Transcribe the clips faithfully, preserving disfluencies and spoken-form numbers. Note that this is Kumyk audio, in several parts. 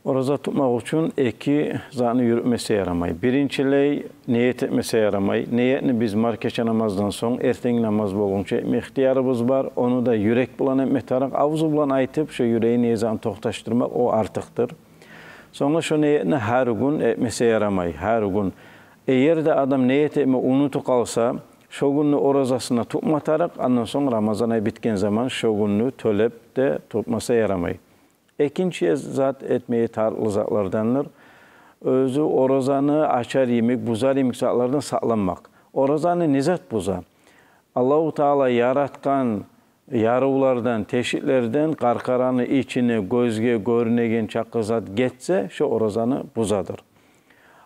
Ораза тутмакъ учун эки затны юрютмесе ярамай. Биринчилей, ният этмесе ярамай. Ниятны биз маркача намаздан сонг, эртенги намаз болгъунча этме ихтиярыбыз бар. Ону да юрек булан этме тарыкъ. Авзу булан айтып, шо юрегин не затны токъташдырмакъ, о артыкъдыр. Сонг да шо ниятны гьар гюн этмесе ярамай, гьар гюн. Эгер де адам ният этме унутуп къалса, шо гюнню оразасын да тутма тарыкъ, андан сонг Рамазан ай битген заман шо гюнню тёлеп де тутмаса ярамай. Экинчи зат этмеге тарыкълы затлардандыр оьзю оразаны ачар йимик, бузар йимик затлардан сакъланмакъ. Оразаны не зат буза? Аллагьу Таала яратгъан ярывлардан, тешиклерден къаркъараны ичине, гёзге гёрюнеген чакъы зат гетсе, шо оразаны бузадыр.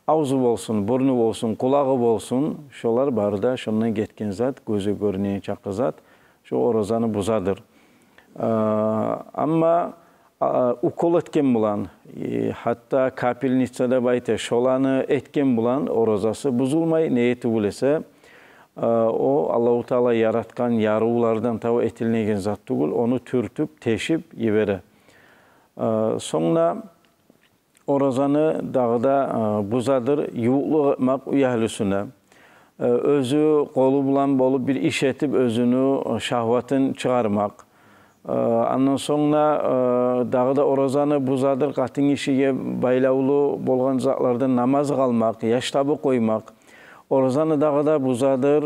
Авзу болсун, бурну болсун, къулагъы болсун, шолар бары да шондан гетген зат, гёзге гёрюнеген чакъы зат, шо оразаны бузадыр. Амма укол этген булан, гьатта капельница деп айта, шоланы этген булан оразасы бузулмай, неге тюгюл эсе, о Аллагьу Таала яратгъан ярывлардан тав этилинеген зат тюгюл, ону тюртюп, тешип йибере. Сонг да оразаны дагъы да бузадыр ювукълукъ этмакъ уьй агьлюсюне. Оьзю къолу булан болуп бир иш этип, оьзюню шагьватын чыгъармакъ. Андан сонг да дагъы да оразаны бузадыр къатын гишиге байлавлу болгъан затлардан намаз къалмакъ, яш табып къоймакъ. Оразаны дагъы да бузадыр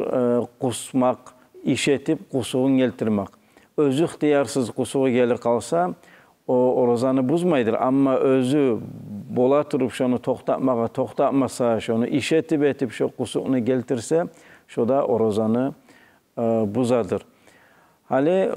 къусмакъ, иш этип къусугъун гелтирмек. Оьзю ихтиярсыз къусугъу гелип къалса, о оразаны бузмайдыр. Амма оьзю бола туруп шону токътатмагъа токътатмаса, шону иш этип этип шо къусукъну гелтирсе, шо да оразаны бузадыр. Гьали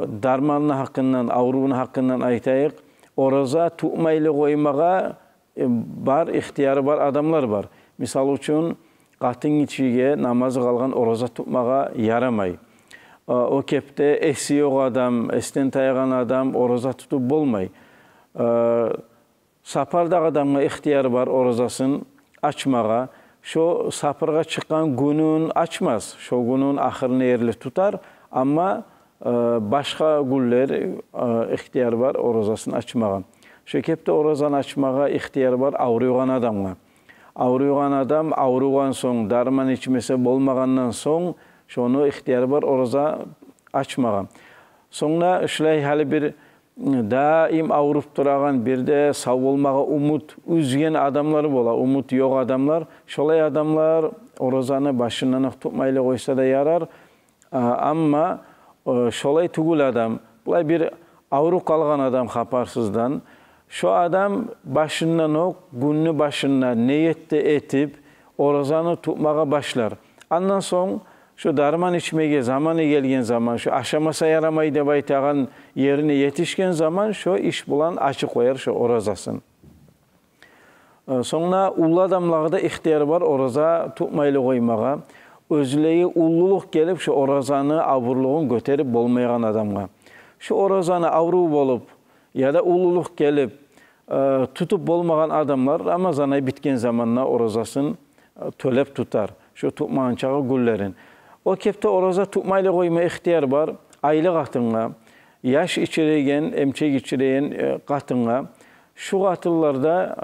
дарманны гьакъындан, аврувну гьакъындан айтайыкъ. Ораза тутмайлы къоймагъа бар ихтияры бар адамлар бар. Мисал учун, къатын гишиге намазы къалгъан ораза тутмагъа ярамай. О кепде эси ёкъ адам, эсден тайгъан адам ораза тутуп болмай. Сапардагъы адамгъа ихтияр бар оразасын ачмагъа. Шо сапаргъа чыкъгъан гюнюн ачмас, шо гюнюн ахырына ерли тутар. Амма башгъа гюнлер ихтияр бар оразасын ачмагъа. Шо кепде оразаны ачмагъа ихтияр бар авруйгъан адамгъа. Авруйгъан адам авругъан сонг, дарман ичмесе болмагъандан сонг, шону ихтияр бар ораза ачмагъа. Сонг да шулай гьали бир даим авруп турагъан, бир де сав болмагъа умут уьзген адамлар бола, умут ёкъ адамлар. Шолай адамлар оразаны башындан окъ тутмайлы къойса да ярар. Амма шолай тюгюл адам, булай бир авруп къалгъан адам хабарсыздан, шо адам башындан окъ, гюнню башында ният да этип, оразаны тутмагъа башлар. Андан сонг шо дарман ичмеге заманы гелген заман, шо ашамаса ярамай деп айтагъан ерине етишген заман, шо иш булан ачып къояр шо оразасын. Сонг да уллу адамлагъа да ихтияр бар ораза тутмайлы къоймагъа. Оьзлеге уллулукъ гелип, шо оразаны авурлугъун гётерип болмайгъан адамгъа. Шо оразаны аврув болуп яда уллулукъ гелип, тутуп болмагъан адамлар Рамазан ай битген заманда оразасын тёлеп тутар, шо тутмагъан чакъы гюнлерин. О кепде ораза тутмайлы къойма ихтияр бар айлы къатынгъа, яш ичиреген, эмчек ичиреген къатынгъа. Шу къатынлар да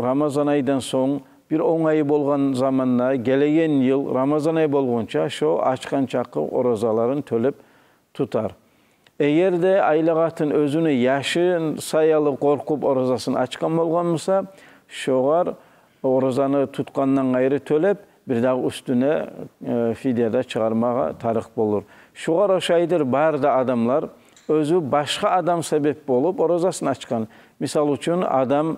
Рамазан айдан сонг бир онгайы болгъан заманда, гелеген йыл Рамазан ай болгъунча шо ачгъан чакъы оразаларын тёлеп тутар. Эгер де айлы къатын оьзюню яшы саялы къоркъуп оразасын ачгъан болгъан буса, шогъар оразаны тутгъандан къайры тёлеп, бирдагъы уьстюне фидия да чыгъармагъа тарыкъ болур. Шогъар ошайдыр бары да адамлар, оьзю башгъа адам себеп болуп оразасын ачгъан. Мисал учун, адам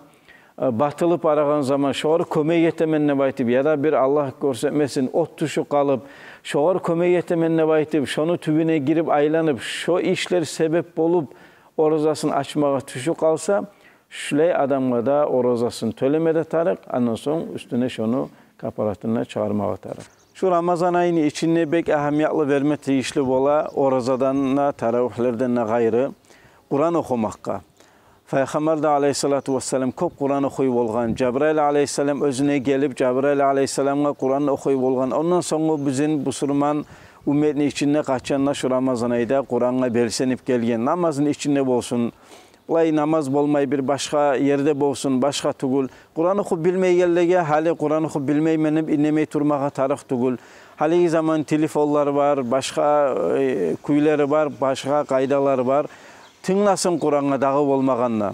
батылып барагъан заман, шогъар кёмек этемен деп айтып, яда бир Аллагь гёрсетмесин от тюшюп къалып, шогъар кёмек этемен деп айтып, шону тюбюне гирип айланып, шо ишлер себеп болуп оразасын ачмагъа тюшюп къалса, шулай адамгъа да оразасын тёлеме де тарыкъ, андан сонг уьстюне шону капаратын да чыгъармагъа тарыкъ. Шу Рамазан айны ичинде бек агьамиятлы берме тийишли бола оразадан да, таравигьлерден де къайры Къуран охумакъгъа. Пайхаммар да алайгьиссалату вассалам кёп Къуран охуй болгъан. Жабрайыл алайгьиссалам оьзюне гелип, Жабрайыл алайгьиссаламгъа Къуран охуй болгъан. Ондан сонг бизин бусурман умметни ичинде къачан да шу Рамазан айда Къурангъа белсенип гелген. Намазны ичинде болсун, булай намаз болмай, бир башгъа ерде болсун, башгъа тюгюл. Къуран охуп билмейгенлеге гьали Къуран охуп билмеймен деп индемей турмагъа тарыкъ тюгюл. Гьалиги заман телефонлар бар, башгъа, э, кюйлери бар, башгъа къайдалар бар. Тынгласын Къурангъа дагъы болмагъанда.